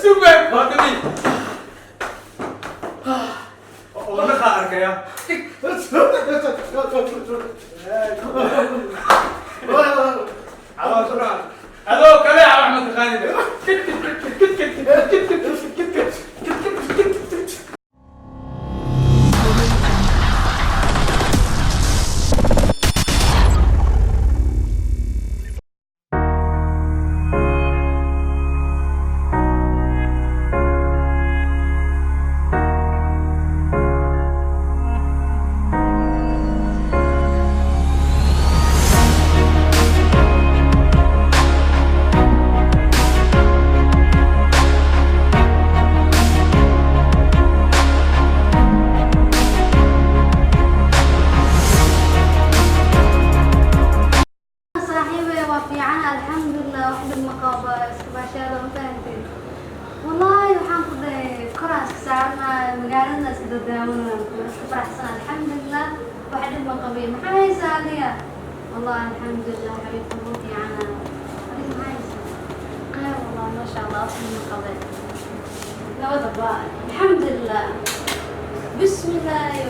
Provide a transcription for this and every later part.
Super waa dhami oo naqa arkaya. Adoo kale ah wax ma taqaanid. Saaxiibey, waa fiican, alxamdulilah. Wax dhib ma qabo, iska baashaada, ma fahanteen? Wallaahi waxaan ku dhahay koraa iska saaranayo, magaalada iska dadaawanayo, iska faraxsan, alxamdulilah, wax dhib ma qabin. Maxaa haysaa adiga? Wallahi alxamdulilah, xabiibka, ugu fiicana. Adiga maxaa haysaa? Khayr, wallahi, maasha Allah, wax dhib ma qabin, nabadaba, alxamdulilah. Bismillaahi,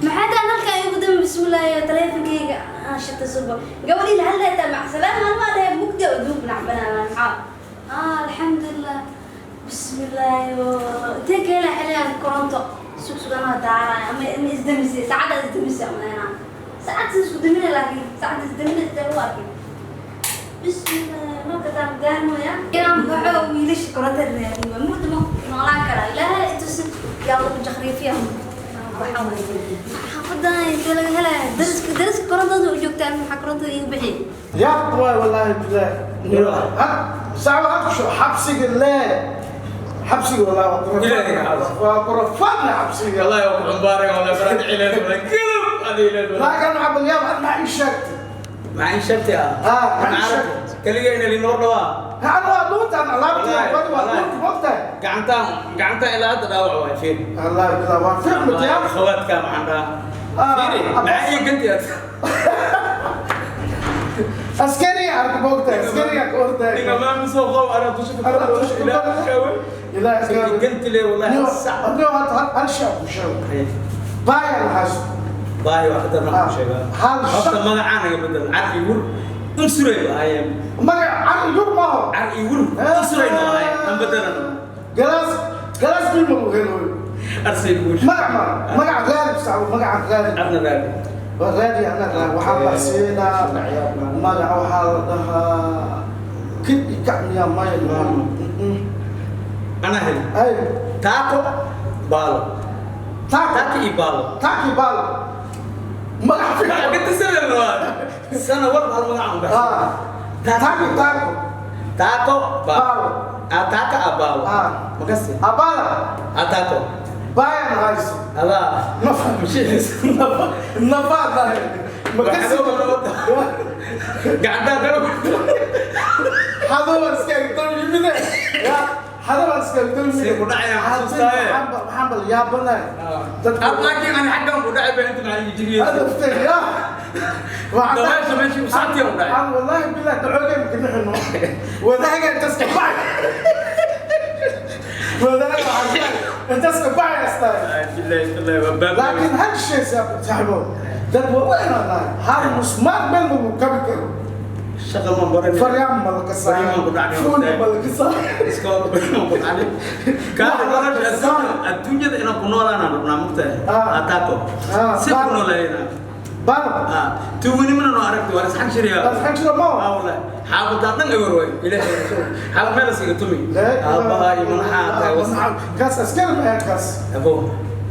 maxaa taa halkaa igu dama? Bismillaahi, taleefankayga aan shita suba gabadhii la hadlaytaa. Macsalaam, hal maa dhahay mugdi oo duub nacbanaa. Maxaa? Alxamdulilah. Bismillaahi, intee ka helaa xilligan koronto? Sug sug, anaa daaraya ama isdamisay saacadda, isdamisay ama saacad si isku damina, laakiin saacadda isdamina intee lagu arkay? Bismillah, marka taan daarmaya inaan baxo, wiilasha koronta raadiyo, mugdi ma noolaan karaa. Ilaahay itusi yaa lagu jakhriifiya. Waxaa waaye xaafadan intee laga helaya? Dariska, dariska korontooda u joogtaa, maxaa korontada iiga bixi? Yaab waay, wallaahi bilaah. Saacad had ku xabsiga lee, xabsiga wallaahi waa Ilaahay ka cabso. Waa qurafaadna xabsiga. Wallahi waa ku cumbaaraya, wallahi baraad cileed, wallahi gudub adiga ilaad. Laakiin waxaa bal yaab, had maxaa ii sheegtay? Maxaa ii sheegtay ah? Ah, maxaa ii sheegtay? Kaliya ina linoo dhawaa. Haa, waa dhuuntaan alaabtii. Wallaahi, waa wallaahi. dhuunta mogtahay. Gacantaan, gacantaan ilaa hadda dhaawac waay, fiir. Wallaahi bilaah, waa ficmata yaa. Khawaadka maxaan dhahaa? Fiiri, maxaa ii ganti aad? Askari arka mogtahay, askariga ka ordaya. Ninka maa soo qow ana dusha ka Ana dusha ka ilaa koro. kawe. Ilaahay iska Ganti le, wallahi hal sac. Adigo hadda hal shay ku sheego, baayan hayso. Baahi wax darna ku sheegaa. Hal horta shaq. Magacaan naga bedel, car iyo wur unsuray ahaayeen. Magac cali yur maaho. Car iyo wur unsuray noo ahaayeen, aan bedelano. Galaas galaas bii ma lagu helo. Arsay guush. Magac ma magac gaalib sax, magaca gaalib. Adna raadi. Waa raadi, ana raadi, waxaa baxsiinaa magaca, waxaa la dhahaa kid i kac miyaa maya. Anaa heli. Ay. Taako baalo. Taako. Taako iyo baalo. Taaki baal magac fiican. Inta sana waa sana walba hal magac aan baxsan. Ah, taaki, taako. Taako baalo. Baalo. Ah, taako ah, baalo. Ah. Makasi. Abala. Ah, taako. Bayan hayso. Adaa nafa mashiis. Nafaad lahay makasi. Gacantaa kala. Hadaba iska dulmide ya, hadaba iska dulmide. Sii ku dhacaya, xasuustaaye. Waxaan bal yaabanahay dadka. Ad laakiin ani xaggan ku dhacay baa inta maxaa jiriye. Hadaftay ya. Dabaasha meeshii u saabtiya u dhacay. Aan wallahi billahi dacoogay ma nixino wadaaga intaas ka baxay, wadaaga waxaan intaas ka baxay astaa. Billahi billahi waa baab. Laakiin hal shay saaxibo, dad waaweyn aan nahay, hal musmaar meel ma lagu kabi karo. Shaqa ma baran. Faryaan ma la kasaa. Faryaan ku dhacay. Fuul ma la kasaa. Iskool ma ku dhacay. Kaa nolosha adduunyada inaan ku noolaanaan rabnaa, mugtahay? Ah. Ataako Ah, si ku baalo. noolayna. Baalo. Ah, tuuganimana noo aragti waa isxan jiriyaa. Isxan jira ma? Ah, wallahi xaafadaa dhan ewer way, ilaahay rasuul xaal meel isiga tumi aabbaha iyo madaxaa tahay was. Kaas askari ma ahayn kaas. Abo.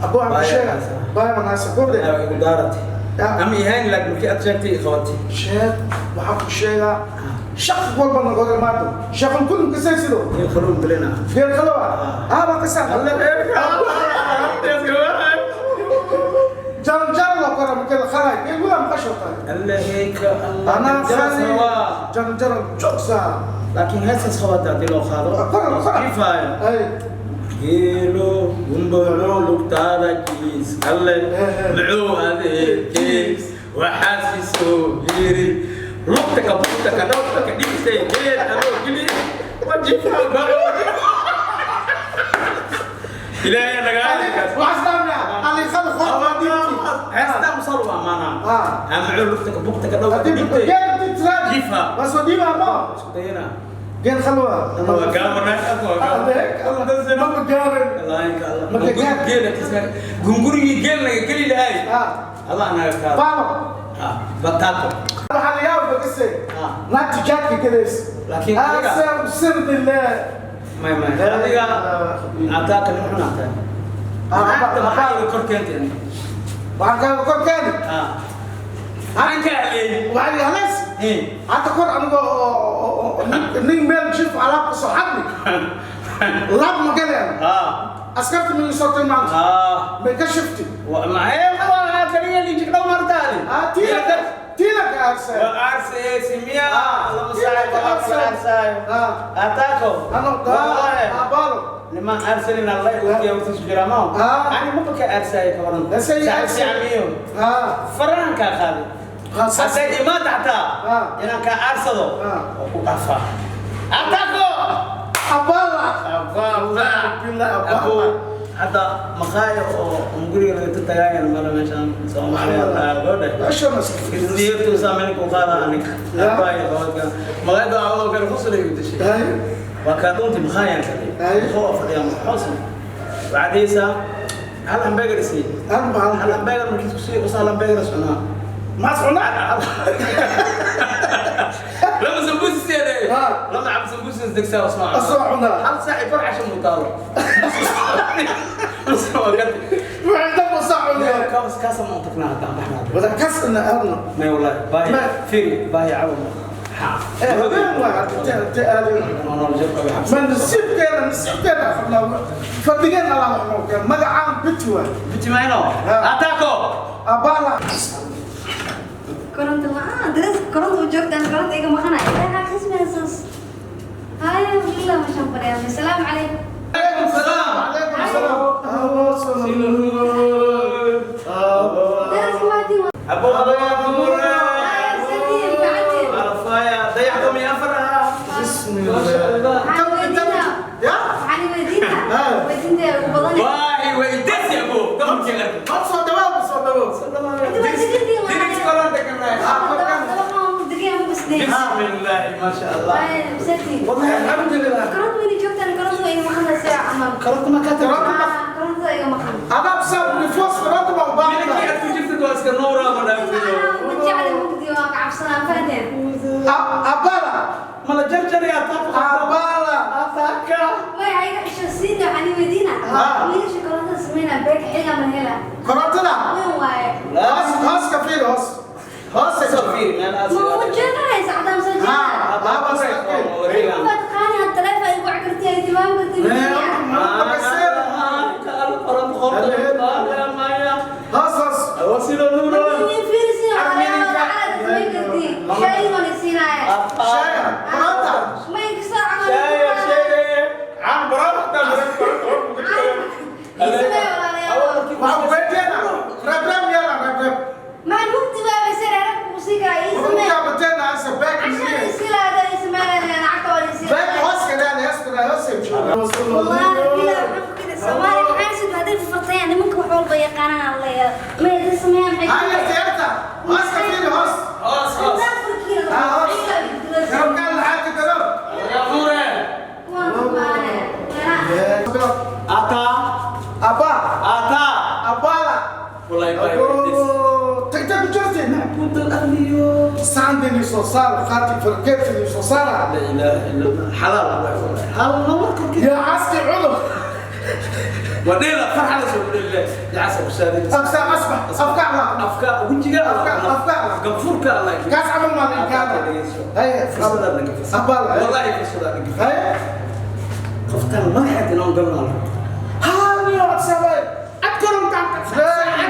Abo waxaan ku sheega baaya manaasa kordhe. Igu daaratay. Ah. Ama ihayn laakiin markii aad sheegtay i qabatay. Sheeg, waxaan ku sheegaa shaq walba naga hor imaado shaqan kullu kasay sido. Geel khaluun bilina. Geel khalowa ah baa kasaa. Jaran jaran la kora markii la khalay geel wala maqasho tahay. Allahayka Allah. Anaa khali jaran jaran joogsaa. Laakiin heesaas qabata haddii loo qaado. Kora kora. Kifaaya. Ay. Geelo gumbalo lugtaada jiis alle mucuu adeerkiis. Waxaasi soo yiri lugta ka bugta ka dhawta ka dhigtay geed anoo geli wajifa. Ilaahay naga Waxaan aliqada qoorta dhiibti. Heestaa musal waa maana ama lugta ka bugta ka dhawta ka dhigtay. Geed dhiibti. Jifa. Waa soo dhiibaa ma? Isku dayana. Geed khalwa. Waa gaabana. Adeeg Allah ma gaarin. Marka geela gungurigii geel naga geli lahay. Allah naga kaa. Baalo. Batato. Waxaa la yaab bakase. Naagta jaadka gadays. Laakiin adiga sirdilee. May adiga ataaka nin xun ataa. Naagta maxaa iga kor keentay? Waxaan kaaga kor keeni. Aan ka haleeyey. Waxaa iga haleys. Hadda kor anigoo nin meel jiif alaab kasoo xadni. Laab ma galeen. Askarta ma ii soo tilmaantay. May ka shifti. Maxay kaliya lijik dhow martaali. Tiila ka aarsay. Waa aarsay simiya lama saayo aarsay. Ataako. Ano abaalo. Niman aarsanin Allah uu waqti jira ma. Ani ma ka aarsay ka waran. Saamiyo. Faraan ka qaaday. Hasay imaad xataa inaan ka aarsado oo ku dhaafaa. Ataako. Abala. Abala. Billah abala. Hadda maqaayo oo guriga laga tagaayan mala meeshaan Soomaaliya gabadha. Niyadtu saameyn ku qaada aniga. Abaayo gabadha. Maqaayada awal kale qusulay u dishay. Waa kaa dhuunti maqaayan kale. Muxuu fadhiyaa muxuusan. Bacdiisa hal hamburger sii. Hal hamburger markiis ku sii hal hamburger socnaa. Ma socnaa? Lama sambuus siiyay. Lama cab sambuus degsaa wasnaa. Asoo cunaa. Hal saac far cashan mutaalo. Kaas ma taqnaa hadda baxnaa. Wada kas ina aadno. May wallahi baahi fiiri baahi caw. Ma nasiibkeena nasiibkeena fadlaa fadhigeena la wax noo magacaan biti waay. Biti mayno. Ataako. Abala. Koronto la'aan dares koronto u joogtaan koronto iga maqanaya ilaaha qismaysaas. Haya billah ma shan fadhiyaa. Assalaamu calaykum. Alaykum salaam. Alaykum salaam. Dares maadin. Abu Nuura. Sadiin facadin. Arfaya dayaxdo mi afar ah. Bismillah. Ya? Waxaan weydiinaa. Weydiinta ugu badan. Waahi weydiis ya abu. Gabar jeegar. Soo dhawaad soo dhawaad. Dirix koronto kanay. Bismillah ma sha Allah. Wallahi alxamdulillah. Koronto weyni joogtaan koronto iga maqan saac amal. Koronto ma ka Koronto ma koronto iga maqan. Adaab saab nifoos koronto ma u baahan. Milkii aad ku jirtid waa iska nuura ma dhaaftido. Ma jecli mugdi waa ka cabsanaa fahdeen. Abala. Ma la jarjari ataaka. Abala. Ataaka. Way iga xishoosiin waxaan weydiinaa. Wiilasha korontada sameynaa beek xilliga ma helaa. Korontada? Weyn waaye. Hoos hoos ka fiiri hoos. Hoos ka fiiri meel aad. Ma ujeedahay sacdaan soo jeedaa. Baba Ma taqaani had taleefon igu cakartay ay tilmaam kartay. Hoos hoos. Ma fiirisi waa samayn kartay. Shay ma siinaya. Shay koronta. Ma iga soo camal. Waxaan weydiinaa. Reeb reeb yeela reeb reeb. Ma mugdi baa basir arag ku sii karaa ii samee. Koronta bateena asa beek. Cashan isilaada ii samee lacagta waa ii Beek hoos ka leeyahay hoos ka leeyahay hoos ay joogaa. والله بالله waxaan ku Soomaali maxay sidoo hadday furtayaan nimanka wax walba yaqaanaan la yaa ma idin sameeyaan maxay Haya tiyarta. Hoos ka fiiri hoos. Hoos hoos. Garabkaan lacagta garab. Ata. Abba. Ata. Abala. Wallahi bye. Tagta ku jirtay. Kunta al-ahliyo. Saandini soo saar qaati farkeetini soo saara. La ilaha illa Allah. Halal wallahi. Hal nawar korkii. Ya aski cudur. Wadila farxada soo billah. Ya asab saadid. Afsa asbax afka la. Afka wajiga afka afka. Gafurka Allah. Kaas camal ma ninkaada. Haya fursada naga fis. Abala. Wallahi fursada naga fis. Haya. Qoftan madaxda inaan galno. Haa yo sabay. Adkaron ka.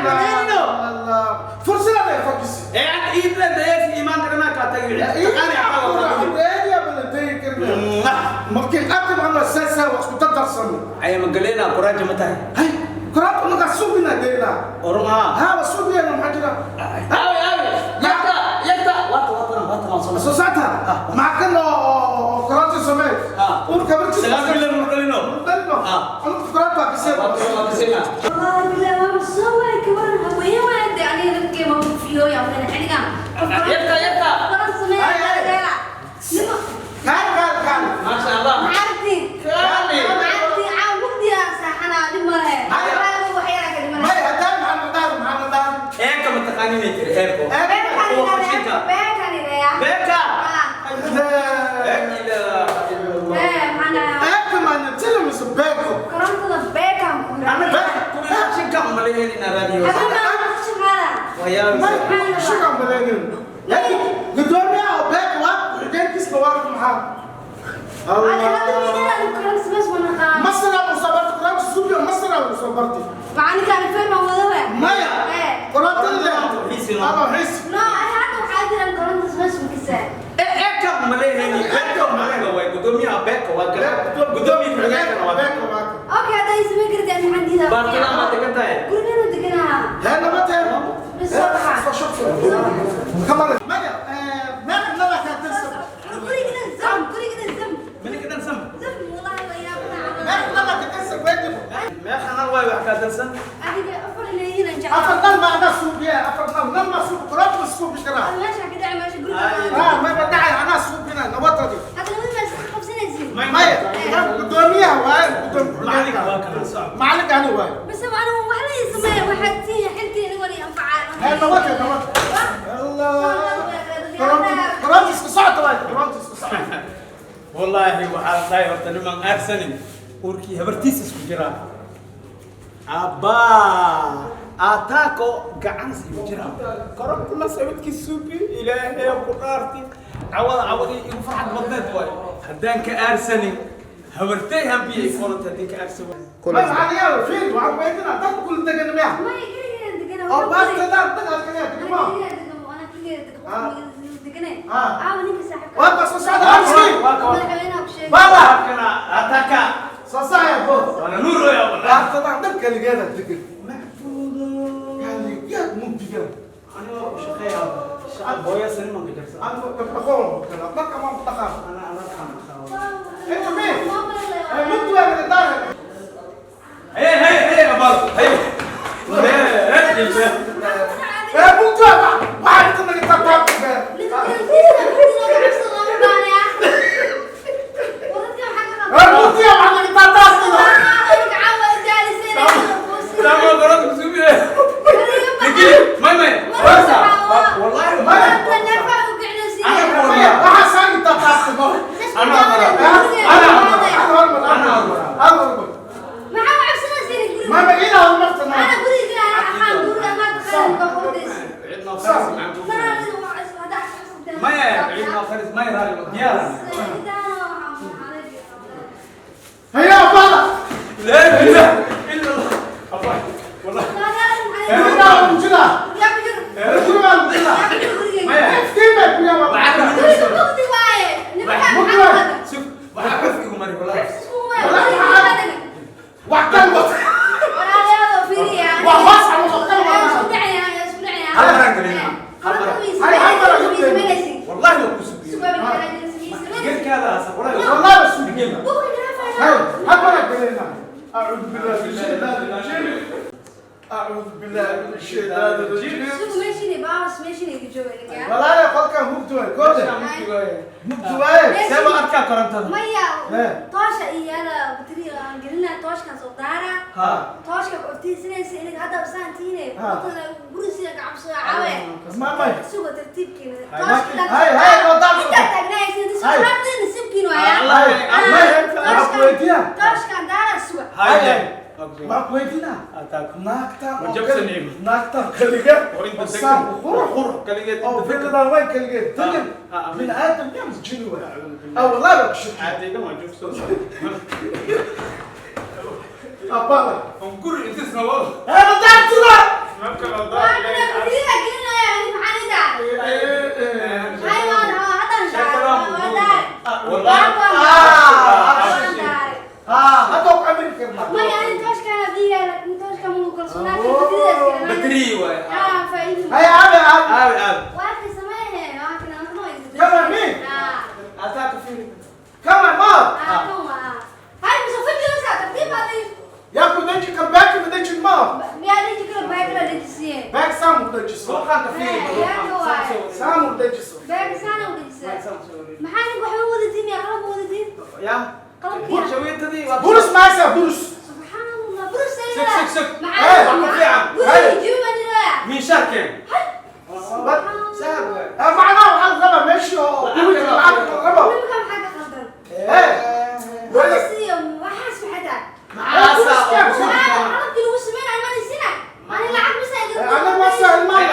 Allah. Fursada la fakis. Ee ad iibla dayas iimaan karana ka tagay. Taqaani ya baladay karna. Markii qatib ama sasa wax ku tatarsan. Ay ma galena quraajo ma tahay. Hay quraab ma ka subina deena. Orma. Ha wa subina ma jira. Aawi aawi. soo Soo socota maxaa kan oo koronto sameey urka markii 9 bilan murqalino murqalino anu koronto kasee waa kasee. والله بالله ما سوى كبر هوية ما عندي يعني لك ما فيه يا من حنيقة. يبقى يبقى. خلاص ما لا لما كان كان كان ما شاء الله. عرفتي كامل. عرفتي عاودي يا ساحنا لما هاي وحيرك لما ما هدان محمد دار محمد دار ايه كم تقاني متر ايركو بيكا بيكا ايه معنا ايه كمان تلمس بيكو كرمت بيكا. انا كل شيء كم مليون راديو. حبيبي ما شو كم مليون يعني قدامي او بيك واحد كيس نوار محمد الله مصر مصبرت قرآن سوريا مصر مصبرت معني كان فيلم ولا مايا قرآن لا أنا حس لا أنا هذا حاجة القرآن بس مكسر. إيه كم مليون بيك مليون وين قدامي بيك وكذا قدامي بيك بيك وكذا. أوكي هذا اسمه كده أنا عندي ده. بارتنا ما تكنتها. كلنا تكنها. هذا ما تهم. بس شوف كمان مايا ما لا تنسى. كل كده زم كل كده زم. من كده زم. زم والله ويا ما لا تنسى وين ما خلنا الواي وحكا تنسى. أديك أفر اللي هنا إن شاء الله. أفضل ما أنا سوق يا أفضل ما سوق قرآن سوق بشرا. ماشي كده ماشي قول. ما بدعي أنا سوق هنا نوتر دي. هذا وين ما 50 زين. ما هي قدامي هواي قدام معلك هواك صعب. معلك أنا هواي. بس أنا وحنا يسمع واحد تي حلتي أنا ولي أنفعل. هاي نوتر نوتر. الله. قرآن صعب طبعا قرآن صعب. والله وحال طاير تنمن أرسني وركي هبرتيس اسكو أبا أتاكو قعنس يجرا كرم كل سويت كسوبي إلهي وقرارتي عوض عوض يفرح بطنت واي هدان كأرسني هبرتي هم بي قولت هديك أرسني ما عليا فين وعويتنا تاكل دقن معه ما يجري دقن أو بس تدار تدار كده كمان أنا كده دقن أنا كده واقف صعد أرسني بابا أتاكا صاصا يا بوس أنا نور يا والله لا تطلع دك اللي قاعد تدق محفوظ قال لي يا مبتدئ أنا شقي شعب بويا سنين ما قدرت أنا بخون أنا بقى ما بتخاف أنا أنت مين؟ مبتدئ من الدار هي هي هي يا بابا هي هي يا مبتدئ واحد من التطبيق من آدم يمز جنوة أو لا بكشف عادي ما جوف صوت أبالك انكر انت سنوات أنا تعبت ما كان الله والله هذا أمريكا ما يعني توش كان لكن توش كان مو كرسونات بدري وي هاي عامل عامل عامل واحد سماه واحد كمان dhajiso. Beerka saana u dhajisa. Maxaa ninka waxba wadatiin ya qalab wadatiin? Ya. Qalabkiya. Shawiitadii waa Burus maaysa burus. Subxaan Allah, burus Sug, ayda. sug, sug. Maxaa Wax ku fiican. Guriga jooga. Miishaarkeen. Sahal waay. Macnaha waxaa la rabaa meeshii oo guriga lacag la rabo. Nimanka maxaa ka qaldan? Eh. Burus iyo waxaas maxay tahay? Maxaa oo ku Maxaa qalabkii lagu sameynaayo ma lisina? Ani lacag ma saa iga Ana ma sahal maayo.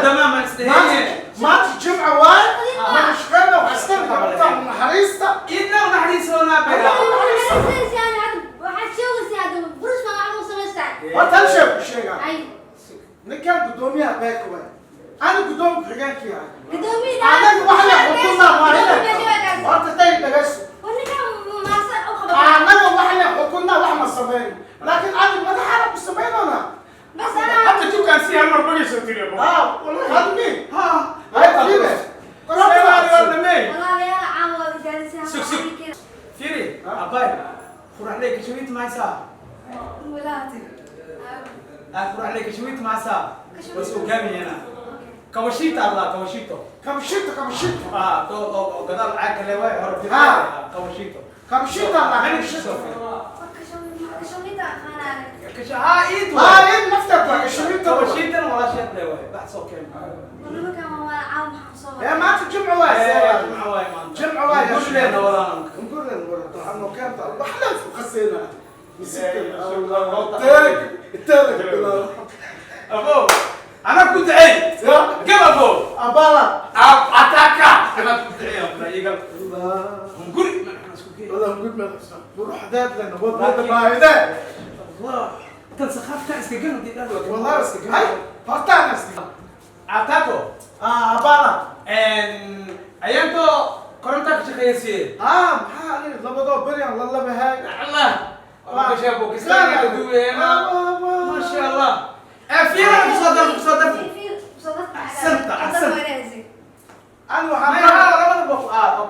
Damaama isdheheen. Maanta jimca waay. Ma shaqeyna wax iska qabtaa naxariista. Idna naxariisoonaa beera. Waxaad sheegaysaa hadda burus baa lacag u samaystaa. Horta hal shay ku sheegaa. Ay, Ninkan guddoomiyaha beeka waay. Ana guddoomiye ku-xigeenkii ahay. guddoomiye Anaga wax la xukunaa maahine. Horta tay dhagayso. Anaga wax la xukunaa wax ma sameyn. Laakiin adiga madaxaana ku sameynona. Bas anaa Hadda jukaan si hal mar bagayso tiri abo. Ah, wallahi hada mi. Ha. Hay fiire. walaalayaal caawa waa idaalisa. Sug, sug. Fiiri, abay. Quraxley kashawiit maysaa. Walaati. Quraxley kashawiit maysaa. Was ogaamiyana. Kawashiita Allah kawashiito. Kamshito kamshito. Ah, to oo gadaal caag kale waay hore. Ha. Kawashiito. Kamshito Allah kamshito. Kashawita aqaanaa. Ha iid Ah, in nafta kamshito. Kawashiitan wala sheed le waay. Bax soo keen. Nimankan waa caawa maxaa soo Eh, maanta jimca waay. Jimca waay maanta. Jimca waay. Gurleena walaan. نقول له كانت وحنا خسينا. تارك تارك أبو أنا كنت عيد قل أبو أبالا أتاكا أنا كنت عيد أبو الله نقول والله نقول ما نروح داد لنا والله ما هيدا الله تنسخاف تاع سكن دي والله سكن هاي فرتانا سكن أتاكو أبالا إن أيامتو كورنتا كشخيسي maxaa aniga labadoo beryan la labahay الله ما شاء ما شاء الله فينا مصدر مصدر أحسنت أحسنت أنا وحنا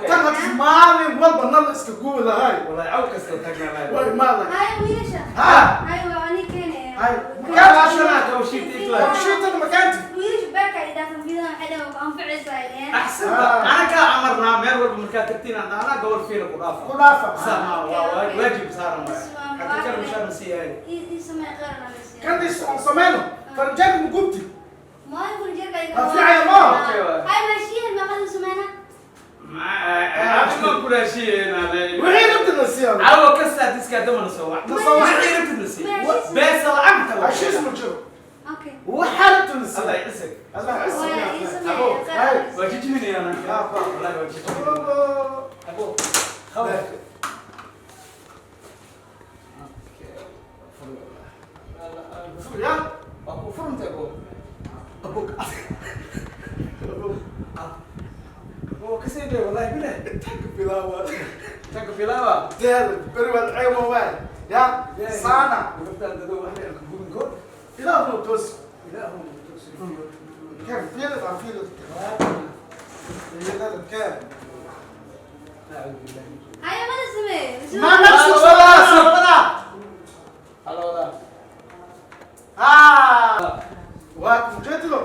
tan maalin walba nal iska gubi lahay والله عوك استنتجنا way maalin هاي ويلشة ها هاي وعني كان هاي kawshiitan makaanti ويلش باكا إذا كان فينا حدا وأنفع إسرائيل أحسنت أنا كعمرنا مير والب مركاتبتين أنا قول فينا قرافة ku dhaafa واجب صار حتى كان مش نسي هاي يسمع غيرنا بس kan is aan sameyno farjaan mugubti ما يقول جرك في عيا ما. هاي ماشيين ما قد سمعنا ما كل شيء أنا wixii rabta nasiya عاو كسر ديسكا دم نسوى وحي ربت نسي بس العبت heshiis ma jiro أوكي waxaa rabta nasiya الله يعزك Allah ويا yacisa يسمع أبو. غيرنا وجيت أنا والله وجيت أبو خلاص ya أبو فرمت أبو abuk أبو كسيد والله بلا tanka bilaawa تاكو في لاوا deer beri waad ceebo waay ya saana ilaahu toos كان فيلد عن فيلد فيلد كان هاي ما نسمع ما نفسه ولا آه وجدت له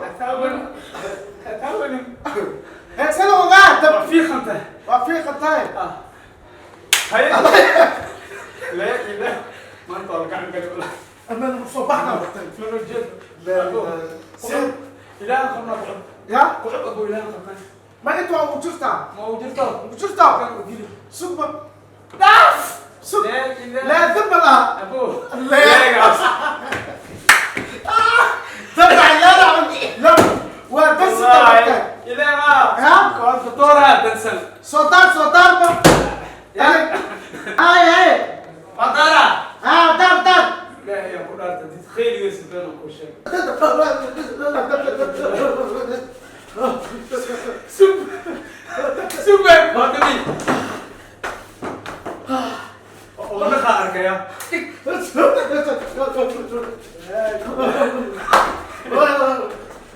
سنة وغاد في خمسة وفي خطاي هيا لا لا ما انت ولا قاعد قال أما صباحنا وقتين من الجد لا سير إلى خمنا قعد يا قعد أبو إلى خمنا ما أنتوا وجرتا ما وجرته وجرتا كان وجيلي سوبر داف سوب لا ذب لها أبو لا تبع لا لا ودس إلى ما ها كنت فطورها تنسل صدار صدار هاي هاي فطورة ها دار دار لا يا قرآن تتخيل يوسف أنا كل شيء سوبر ما تبي والله خارك يا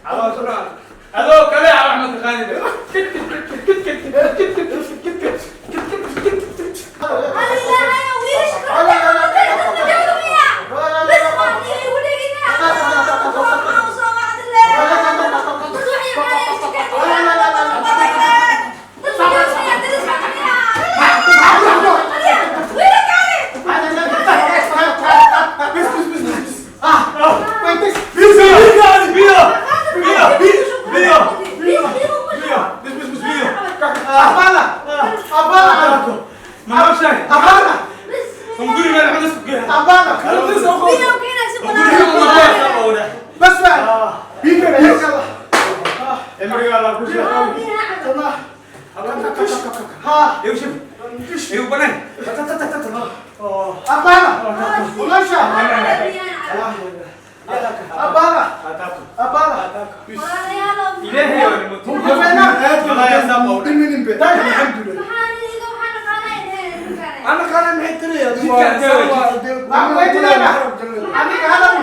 على سرعة هذا كلا يا أحمد خالد بس ما Abala. Abala. Ma noloshahay? Abala. Hunguriga la cunus ku geeya. Abala. Biyo keenaysa walaal. Bas baa. Biyo biyo. Cimriga Allah ku sheego. Ha. Igu shub. Igu banaan. Abala. Nolosha. Abala. Abala. Ilaahay waa nimco. Dhiminin be. Alxamdulillah. Ana kana maxay tiri adigu? Waxaan weydiinaynaa. Aniga hadal.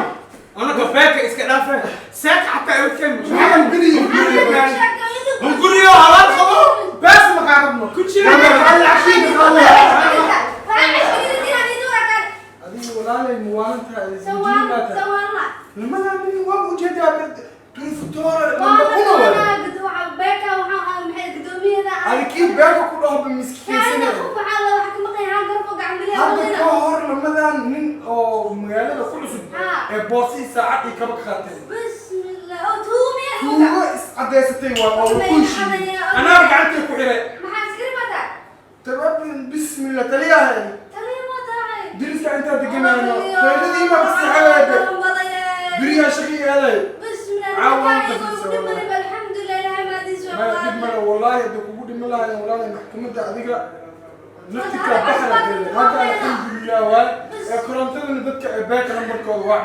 Anaka beeka iska dhaafe. Seek xataa igu keen. Maxaan beriyo? Hunguriyo halaal qabo. Bas ma kaa rabno. Ku jira. Adigu walaalay muwaalinta nimadan waa ujeedaa turfutoora lamba una wada alikii beeka ku dhaho miskiinsan. Hadda ka hor lamadan nin oo magaalada ku cusub ee boosii saacad iyo kaba ka qaateen tuugo is cadaysatay waa oo ku heshiiyey. Anaa gacanta ku xiray. Tababin bismillah taliyahay diriska intaa deganaayo feeladiima kasixaweebe beriyaa shaqii aaday. Ma dhib male wallaahi, haddii kugu dhimi lahayn walaalay maxkamadda adiga naftikaa baxra gele. Hadda alxamdulilah waay ee korontadana dadka ee beeka lambarkooda waa